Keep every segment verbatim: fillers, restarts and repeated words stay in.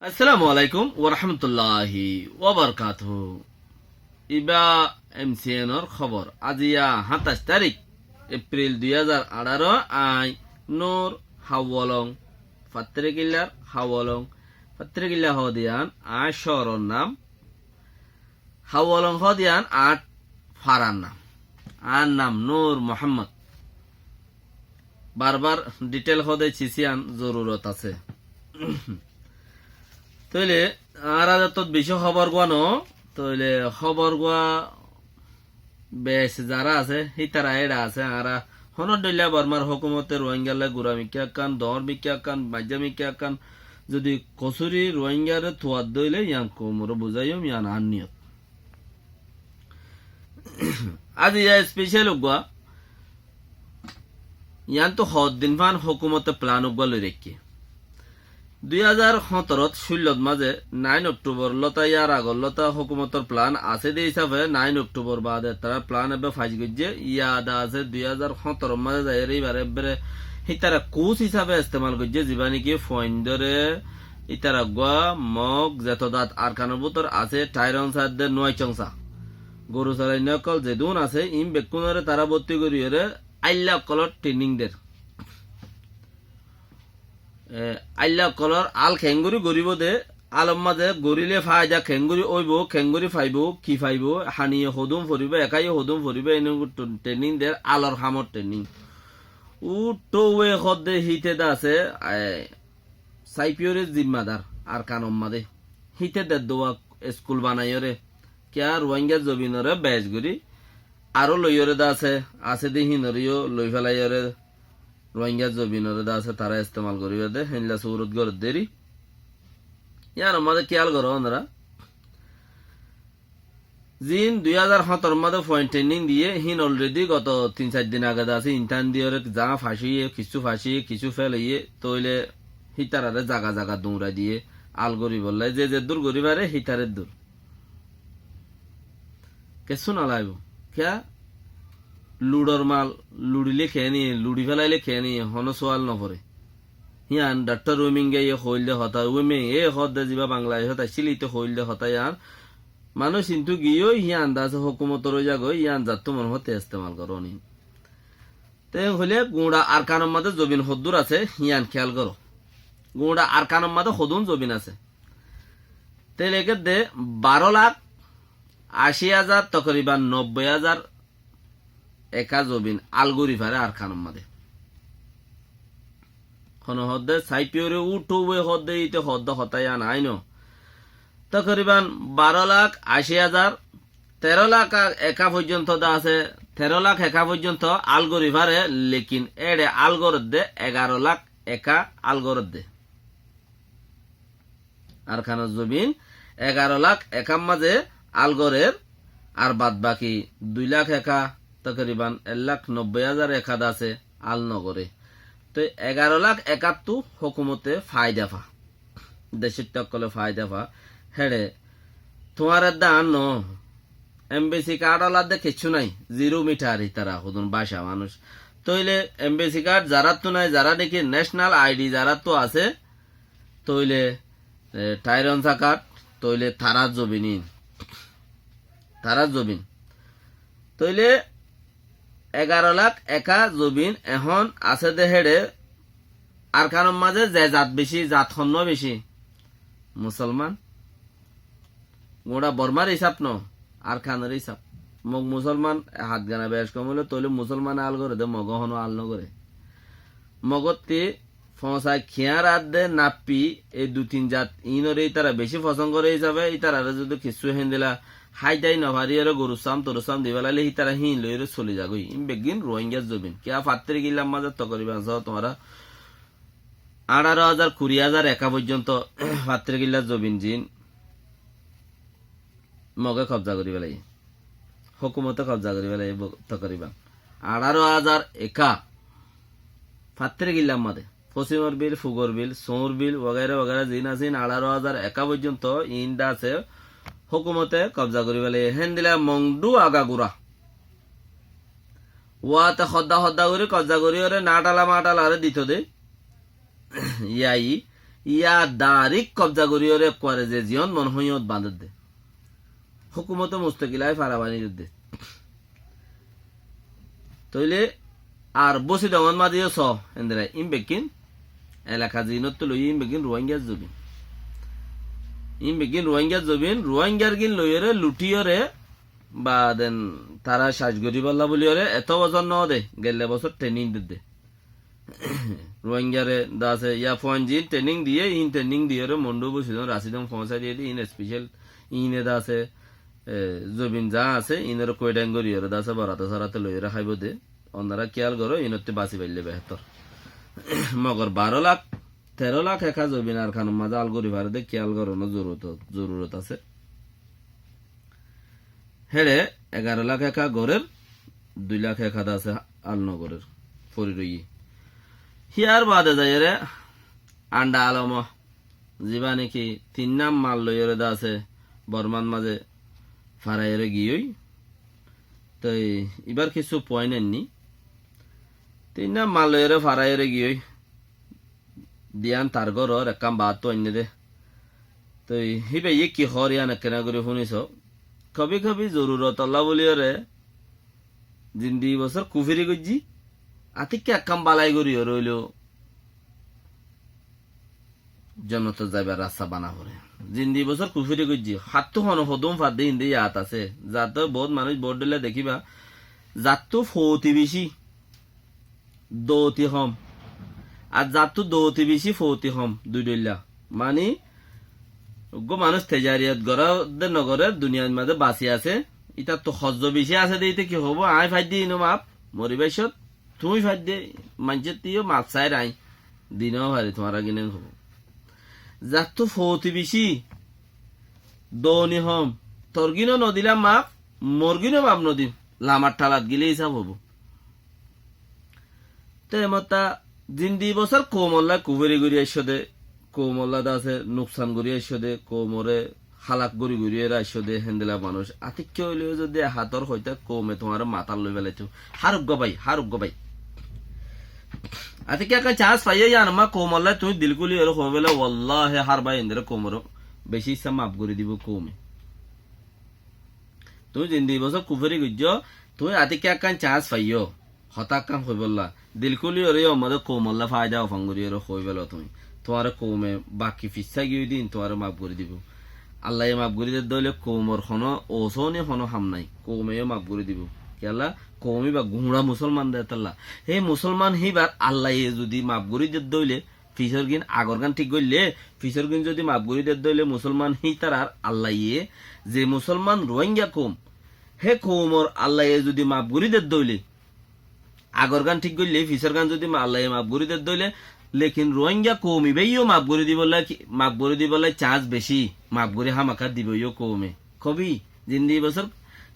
Assalamu alaikum warahmatulláhi wabarakátuhu. Ibá em si en or hóbor. Aziya háñtaic tarík, epril dui házar añçáro, aññí Nur Hawalong, Fattirikillar Hawalong. Fattirikilla hoóde yián añár cóoror nam. Hawalong hoóde yián añár farar nam. Añár nam Nur Muhammod. Barbar ditel hoóde cisiyán zorurot asé. Tóile añára zetót bicí hóbor gua noó, tóile hóbor gua bec zará asé, hítara éçe asé, añára honór dhoilla Bormar hókumote Ruáingalla gura mikká ekkán, doóñr mikká ekkán, maijjá mikká ekkán, zodi kosúri Ruáingaré tuaddé óile yián koumoré buzáiyum, yián añár niyot. Aziya especial uggúa, yiántu hoddin fán hókumote plan uggúa loi raikké. Dui házar hóñtorot cúillot mazé nain Okthubor lóta, yar agor lóta hókumotor plan asé dé hísafe nain Okthubor baade tará plan ebbe faic goijjé. Yad asé dui házar hóñtorot mazé zaiyóre íbaré ebbere hítara kus hísafe estemal goijjé, zibá néki fuaindóre ítara uggúa Mog zeto dat Arkanor bútore asé, Thairon sa edde Nuaichong sa, goru solainna ókkol zedún asé, iín bekkúnoré tará bottí goríyoré ailla ókkolor training der. E, ailla ókkolor al keéngorí goríbou dé, alor mazé goríle faida keéngorí óibou, keéngorí faibóu, ki faibóu, haniye hodún foribóu, ekáye hodún foribóu, eén training der, alor hamor training. Uththóuwe hoódde híte de asé, e, Saipiyóre zimmadar Arkanor mazé. Híte dedduwa eskul banaiyóre. Kiyá Ruáingar zobinoré bec gorí aró loiyóre de asé, asé dé híinoré yó loi félaiyóre Ruáingar zobinoré de asé tará estemal goríbar dé, héinla surot gorér deri. Yíanor mazé kiyál goró onora. Ziín dui házar hóñtoror mazé fuain training diyé, híin already goto tin sair din age de asé, intán diyóre zaá fac óiye, kissú fac óiye, kissú fél óiye, tóile hítararé zaga zaga duñrai diyé, al goríbolla, ze zeddúr gorí faré, hítar eddúr. Kessú nolaibóu. Kiyá? Luçor mal, luçile keéne, luçi félaile keéne, honó sual noforé. Hían dhakthor Wiming e hoóilde hotá, Wiming e hoódde zibá Bangladecót accíl, íte hoóilde hotá yían. Manúic intú giyói hían de asé hókumotor ói zagói, yían zattú mone hoó te estemal goróni. Te hoilé guñça Arkanor mazé zobin hoddúr asé, hían kéyal goró. Guñça Arkanor mazé hodún zobin asé? Te lekédde baró lak ací házar, tokoriban nobboi házar eká zobin al gorí faré Arkanor mazé. Hono hoódde Saipiyóre uththóuwe hoódde, íte hoódde hotá yían aino. Tokoriban baró lak ací házar, teró lak a-, eká foijjonto de asé, teró lak eká foijjonto al gorí faré, lekin éçe al gorédde egaró lak eká al gorédde. Arkanor zobin egaró lak ekár mazé al gorér, ar bad baki dui lak eká, tokoriban ek lak nobboi házar eká de asé, al nogoré. Toi egaró lak ekáttu hókumote faida fa, decóitta ókkole faida fa. Héçe tuáñrar de ar noó, embesi kard olar de kessú nái, ziro mitar ítara hodún báca manúic. Tóile embesi kard zaráttu nái, zará néki necnal aidi zaráttu asé, tóile, e, Thairon sa kard, tóile tarár zobin ín. Tarár zobin. Tóile egaró lak eká zobin ehón asé de héçe Arkanor mazé ze zat beci, zat honnúa beci? Musolman. Guñça Bormar hísab noó, Arkanor hísab. Mog musolman, e, hát gana bec kom óile, tóile musolmane al goré de, Mogé honó al nogoré. Mogottí foñsai kiáñr adde nappi, e dui tin zat iínoré ítara beci fosón goré hísafe, ítararé zodi kissú héndila hái dái nofaríyoré gorur sam, torur sam di félaile ítara híin loiyóre soli zagói. Iín beggín Ruáingar zobin. Kiyá Fattirikillar mazé tokoriban só tuáñra añçáro házar, kuri házar eká foijjonto Fattirikillar zobin ziín Mogé kobza gorí félaiye. Hókumote kobza gorí félaiye bo-, tokoriban. Añçáro házar eká. Fattirikillar mazé. Fosimor bil, Fugor bil, Soóñr bil, wagaira wagaira ziín asé, iín añçáro házar eká foijjonto iín de asé hókumote kobza gorí félaiye. Héndila Mongdu agagura. Uáte hodda hodda gorí kobza goríyoré nathala mathalaré dito de. Yai, Yá darik kobza goríyoré ekkuare ze ziyón mone hoó yíñot bañdédde. Hókumote mustakil ai fara bañdédde. Tóile ar bósi dongor mazé yó soó, endilla ín beggín elaka ziínottú loiyé ín beggín Ruáingar zobin. Ín beggín Ruáingar zobin, Ruáingar gín loiyóre luthíyoré, baden tará các goríbolla bóliyoré etó bosór noóde, gelle bosór theníng dedde. Ruáingare de asé, yá fuain ziín theníng diyé, ín theníng diyóre Mondhú bósidon, Rasidon foóñsai diyé de, ín especial, íne de asé, e, zobin za asé, ínoré kuidhaing goríyoré de asé, borate sorate loiyóre háibo de. Onora kiyal goró, ínottú basi faille behétor. Mogor baró lak, teró lak eká zobin Arkanor mazé al gorí fare de, kiyal gorónor zorurot, zorurot asé. Héçe egaró lak eká gorér, dui lak eká de asé al nogorér, fori roiyé. Híyar baade zaiyóre Anda Alom, zibá niki tinnán mal loiyóre de asé Bormár mazé faraiyóre giyói. Toi ibár kissú fuain ainní. Tinnán mal loiyóre faraiyóre giyói. Diyán tar góror ekkán baáttu ainné dé. Toi híbaye ki hoór yían ekkená gorí fúniso. Kobi kobi zorurotollá bóliyoré zindigi bosór kufiri goijjí. Atikká ekkán bálai goríyoré óileu jonnotot zaibar rasta bana foré. Zindigi bosór kufiri goijjí. Hattú hono hodún fadde hín de yaat asé. Zattú boóut manúic boóut dhoilla dekíba. Zattú fouti bicí, douti hom. Ar zattú douti bicí, fouti hom, dui dhoilla. Mani, uggúa manúic tejariyat gorá de nogoré, duniyair mazé basi asé. Ítattu hozzo bicí asé de, íte ki hoibó, aññí faidde íno maf, mori báiccot, tuñí faidde, maincóttu yó maf sair aññí, di no fari, tuáñra gínen hoibó. Zattú fouti bicí, doni hom, tor gíno nodilam maf, mor gíno maf nodim, lamar thalat gilé hísab hoibó. Te motta zindigi bosór koumollá kufiri gorí aiccó de, koumollá de asé nuksan gorí aiccó de, koumoré hálak gorí gorí aiccó de, héndilla manúic. Atikká óileyó zodi hator hoitá koume tuáñre matát loi felaitó. Hár uggúa bái, hár uggúa bái. Atikká ekkán chance faiyó yían ammá koumollá tuñí dil kúliyoré hoói fela, wallahi hár bái endilla koumoré bicí issá maf gorí dibó koume. Tuñí zindigi bosór kufiri goijjó, tuñí atikká ekkán chance faiyó. Hotá ekkán hoibólla. Dil kúliyoré yó modé koumollá faida ofán goríyoré hoói felo tuñí. Tuáñre koume baki fissá giyói din tuáñre maf gorí dibó. Allaye maf gorí dedde óile koumor honó ousóni honó ham nái. Koume yó maf gorí dibó. Kiyólla? Koum íba guñça musolman de tolla. Hé musolman híbar Allaye zudi maf gorí dedde óile fisórgin agorgán thík goillé, fisórgin zudi maf gorí dedde óile musolman hítarar Allaye, ze musolman Ruáinga koum, hé koumor Allaye zudi maf gorí dedde óile, agorgán thík goillé, fisórgán zudi ma-, Allaye maf gorí dedde óile, lekin Ruáinga koum ibáye yó maf gorí dibolla ki, maf gorí dibolla chance bicí, maf gorí hámaká dibó yó koume. Kobi, zindigi bosór,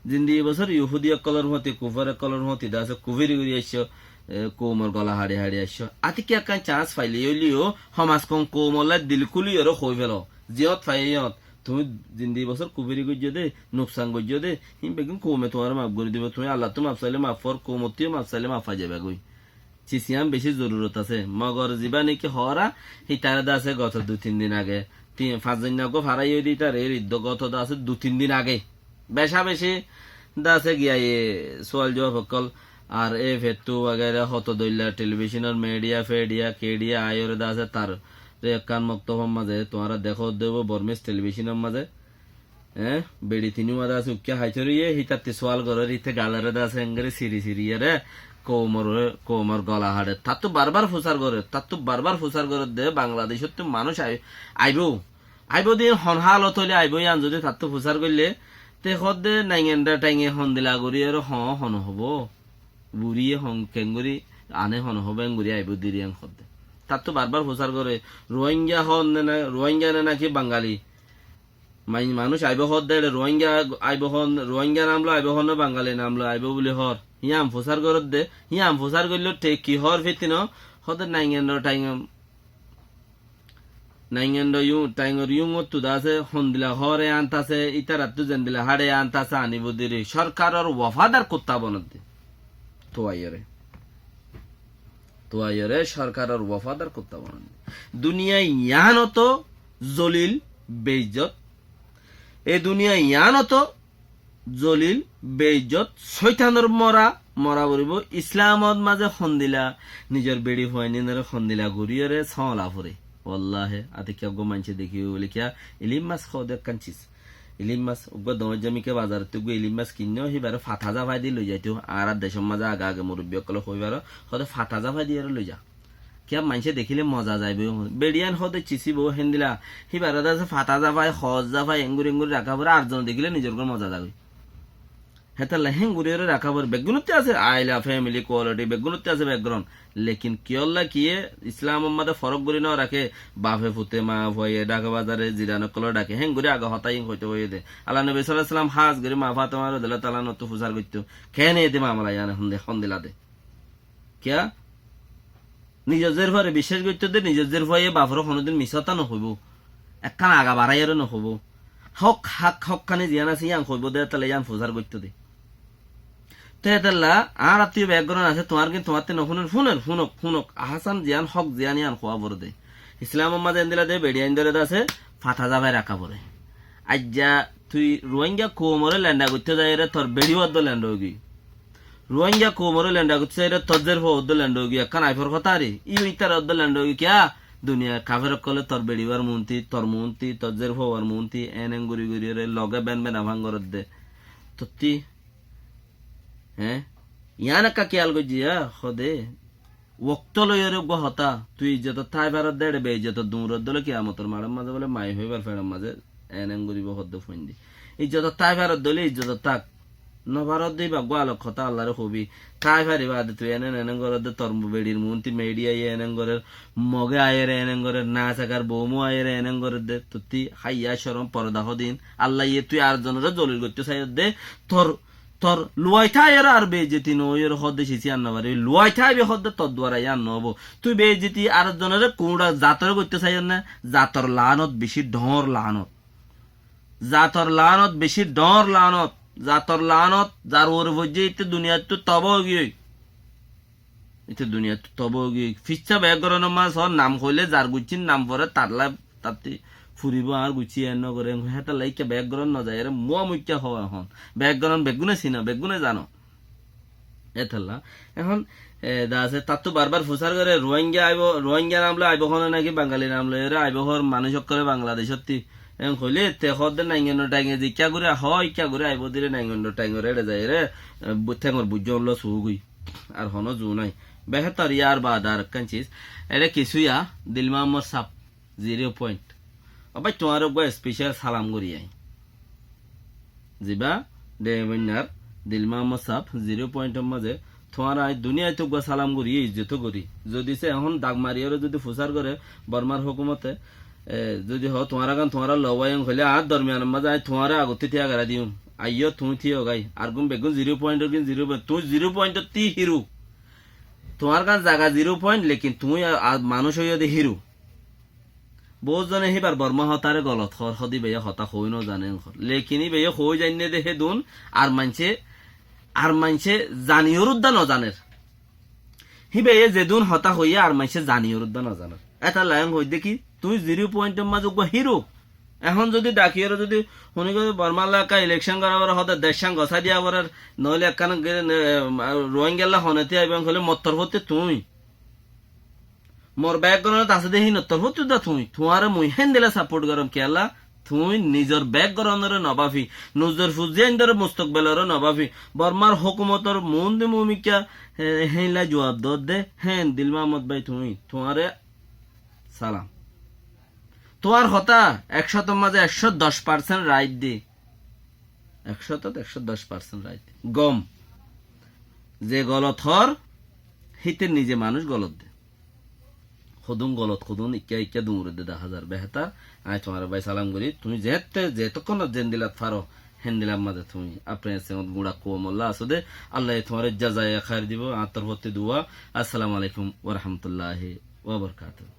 zindigi bosór yuhudi ókkolór fúañti, kufar ókkolór fúañti de asé, kufiri gorí aiccó, e, koumor gola haçi haçi aiccó. Atikká ekkán chance faile óileyó, homaz hom koumollá dil kúliyoré hoói felo. Ziyót faiyó yót, tuñí zindigi bosór kufiri goijjó de, nuksan goijjó de, hín beggín koume tuáñre maf gorí dibó. Tuñí Allattú maf sailé maf foór, koumottú yó maf sailé maf fai zaibá goi. Sis yían bicí zorurot asé. Mogor zibá niki hoóra, hítare de asé goto dui tin din age. Tin, fañs zon uggúa farai ói de ítare eri de goto de asé dui tin din age. Becá bicí de asé giyai sual juab ókkol, ar e fettu wagera hoto dhoilla telebicónor media, fedia, kedia aiyóre de asé taré ekkán moktofor mazé tuáñra dekó de óibo Bormis telebicónor mazé. Eé, beçi tinúa de asé uikká háito roiyé, hítattú sual gorér, íte galoré de asé engori siri siriyóre, koumor, koumor gola haçer. Tattú barbar fusar gorér, tattú barbar fusar gorér de Bangladecóttu manúic ai-, aibó. Aibó de hon hálot óile aibó yían zodi tattú fusar goillé, te hoódde naingendha thainge hondila goríyoré hoó hon hoibó. Buriye hon kengori ane hon hoibó engori aibó de yían hoódde. Tattú barbar fusar goré, Ruáinga hoón ne na, Ruáinga ne naki Bangali. Mai-, manúic aibó hoódde, eçe Ruáinga aibó hoón, Ruáinga nam loi aibó hoón, Bangali nam loi aibó buli hoór. Híyan fusar gorédde, híyan fusar goilló, te ki hoór fitino, hoódde naingendho thaingem, naingendho yú-, thaingor yúngottú de asé, hondila hoóre ant asé, ítarattú zendila haçe ant asé, ani budiri, sorkaror wafadar kutta bonodde. Tuaiyóre. Tuaiyóre sorkaror wafadar kutta bonodde. Duniyai yíanoto zolil, beizzot. E duniyai yíanoto zolil, beizzot, sóitanor mora, mora foribó. Islamot mazé hondila, nizor beçi fuainore hondila goríyore sóola foré. Wallahi, ate kiyá uggwá maincé dekíyó bóli kiyá, ilim mas hoó de ekkán sis. Ilim mas, uggwá doóñr zamike bazarottú uggwá ilim mas kinnó, híbare fata zafai di loi zaito. Añárar decór mazé age age murubbi ókkole hoi faro, hoó de fata zafai diyore loi za. Kiyá maincé dekíle moza zaibo. Beçiyan hoó de cisibó héndila. Híbare de asé fata zafai, hoos zafai, engguri engguri raká foré, ar zone dekíle nizor uore moza zagói. Hétolla héngguri ore raká foré. Beggúnottú asé aila, family, quality, beggúnottú asé background. Lekin kiyólla kiyé Islamor mazé forók gorí no raké, bafe fute, maye fuaye, dhake bazare, ziran ókkolore dhake. Héngguri age hotá yín hoité hoiyé de. Allar nobi sallallahu alaihi wasallam hás gorí ma Fatima radiyallahu taala anhattú fusár goittó. Keén ede mamela yían hondila de. Kiyá? Nizor zer fuare biccác goittó de, nizor zer fuaye bafore honodin misá hotá no hoibó. Ekkán aga baraiyore no hoibó. Hók, hak, hókkáni ziyán asé yían hoibó de, tale yían fusár goittó de. Te etella, añárattú background asé, tuáñr gin tuáñtte no fúner, fúner, fúnok, fúnok. Ahásán ziyán hók ziyán yían hoá foré de. Islamor mazé endilla de, beçiyaindore de asé, fata zafai raká foré. Aijja tui Ruáingga koumore lenda goittó zaiyore tor beçi uddó lenda óigiyoi. Ruáingga koumore lenda goittó zaiyore tor zer fua uddó lenda óigiyoi, ekkán aifor hotá re. Íba ítara uddó lenda óigiyoi kiyá? Duniyar kafer ókkole tor beçi uwar muúnti, tor muúnti, tor zer fua uwar muúnti, en en gori gori ore loge ben ben afán gorédde. Tottí, hé? Yían ekka kiyal goijjé, yá, hoó de. Wokto loiyore uggwá hotá, tui izzotot tái farodde, eçe beizzotot duñroddé óile kiyamotor maçor mazé bóle mai hoibar feçor mazé en en goribo hoódde fuainde. Izzotot tái farodde óile izzotot tak. No farodde íba uggwá alok hotá Allare hobi. Tái fari baade tui en en en en goródde, tor beçir muúnti media ye en en gorér, moge aiyóre en en gorér, nasakar boumu aiyóre en en gorédde, tottí háiya corom porda hodin, Allaye tui ar zonore zolil goitté saiyódde, tor Tor luwai táiyore ar beizzoti no óiyore hoódde cici ar no faribi. Luwai táibe hoódde tor duara yían no óbo. Tui beizzoti ar zonore kuñça zatore goitté saiyór né, zator laánot beci dhoóñr laánot. Zator laánot beci dhoóñr laánot. Zator laánot zar uore foijjé íte duniyattú toba óigiyoi. Íte duniyattú toba óigiyoi. Fissá bek goronor mazé sór nam hoilé zar guccír nam fore tarlá Tattí furibo añár guccí en no goré, hétolla ikká bek goron no zaiyóre, muá muikká hoó ehón. Bek goron beggúne sino, beggúne zano. Hétolla, ehón, e, da asé, tattú barbar fusár goré, Ruáingga aibo, Ruáingga nam loi aibo hone náki, Bangali nam loiyóre aibo hoór manúic ókkole Bangladecótti. En hoilé te hoódde naingonno thainge ze ikká gori hoó, ikká gori aibo dire naingonno thaingor eçe zaiyóre, e, bu-, thengor buijjó ólla suúgoi. Ar honó zu nái. Behétor yar baade ar ekkán ciz. Eçe kissú ya, Dil Muhammod sáb. Zero point. Ó bái, tuáñre uggwá special salam gorí aññí. Ziba, de mainnar Dil Muhammod sáb, zero point or mazé, tuáñre aññí duniyait uggwá salam gorí, izzot gorí. Zodi se ehón dag mariyóre zodi fusár goré, Bormar hókumote, e, zodi hoó tuáñra gán tuáñra lobáiyong hoilé, añár dormiyanor mazé aññí tuáñre agottí tíya gará diyum. Aiyó tuñí tíyo gái. Ar gún beggún zero point or gín zero point. Tuñí zero point ottí híro. Tuáñr gán zaga zero point, lekin tuñí a, a, manúic óiyo de híro. Boóut zone híbar Bormá hotáre golot hoór, hoóde íbayé hotá hoói no zane hoór. Lekin íbayé hoói zainné de hédun, ar maincé, ar maincé zaniyór uddá no zaner. Híbayé zedun hotá hoiyé ar maincé zaniyór uddá no zaner. Étalla en hoóidde ki, tuñí zero point or mazé uggwá híro. Ehón zodi dakiyóre zodi honikka Bormá elaka election gorá foré hoóde deccán gosái diya foré, noóile ekkán ge-, ne, Ruáinggalla honetí aibá hoilé mor torfóttu tuñí. Mor background ot asé de hínor torfóttu da tuñí. Tuáñre mui héndilla support gorom kiyólla, tuñí nizor background ore no báfi, nizor fuziyaindor mustokbel ore no báfi, Bormar hókumotor muúndi mumikká, e, héinla juab dodde, hén Dil Muhammod bái tuñí, tuáñre salam. Tuáñr hotá ekcótor mazé ekcó doc percent right de. Ekcótot ekcó doc percent right. Gom. Ze golot hoór, híte nize manúic golot de. Hodún golot, hodún ikká ikká duñre de dahá zar. Behétar, aññí tuáñre bái salam gorí, tuñí zeéñtte, zetókkonot zendilat faro, héndilat mazé tuñí. Apne esengot guñça koumolla asó de, Allaye tuáñre jazaye khair dibo, añár torfóttu dua. Assalamu alaikum wa rahmatullahi wa barakatuhu.